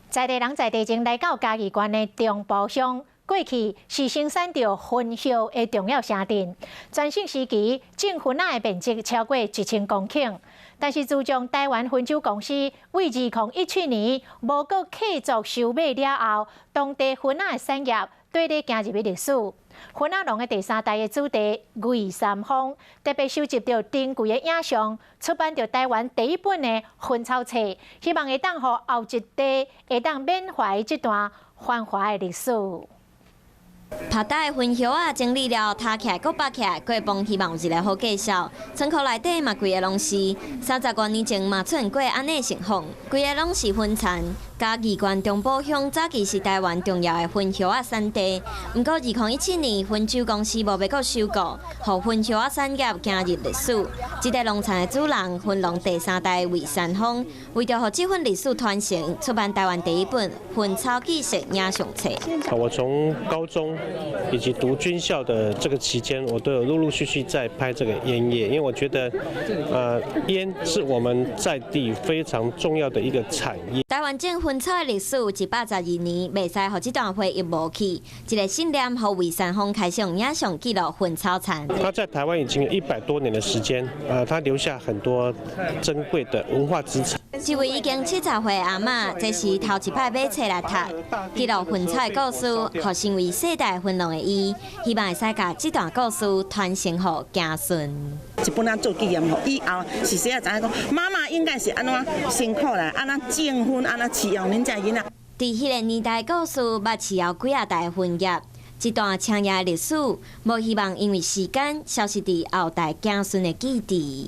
在地人在地情來到嘉義縣的中埔鄉，過去是生產著薰葉的重要城鎮。全盛時期種薰仔的面積超過1000公頃。但是自從台灣薰酒公司佇2017年無閣契作收買了後，當地薰仔的產業綴咧行入去歷史。薰仔農的第三代的子弟魏三豐特別收集著珍貴的影像，出版著台灣第一本的薰草冊，希望會當予後一代會當緬懷這段繁華的歷史。拍打的薰葉仔整理了，塌起來閣拔起來，郭邦希望有一个好介紹。倉庫內底嘛，規个攏是30多年前嘛出現過按呢情況，規个攏是薰田。嘉義縣中埔鄉早期是台灣重要的薰葉仔產地，毋過2017年薰酒公司無欲閣收購，予薰葉仔產業行入歷史。這個農場的主人薰農第三代魏三豐，為著予這份歷史傳承，出版台灣第一本薰草紀實影像冊。我從高中以及讀軍校的這個期間，我都有陸陸續續在拍這個菸葉，因為我覺得，菸是我們在地非常重要的一個產業。台灣種薰草的歷史112年，袂使予這段回憶無去。一个信念，予魏三豐開始用影像記錄薰草田。他在台灣已經有100多年的時間，他留下很多珍貴的文化資產。這位已經70歲的阿嬤，這是頭一擺買冊來讀，記錄薰草的故事，予身為世代薰農的伊，希望會使共這段故事傳承予子孫。一本仔做紀念，予以後是細仔知影講，媽媽應該是按怎辛苦啦，按怎種薰，按怎飼養恁這囡仔。佇彼个年代故事，捌飼養幾仔代薰葉，這段青葉的歷史，無希望因為時間消失佇後代子孫的記憶。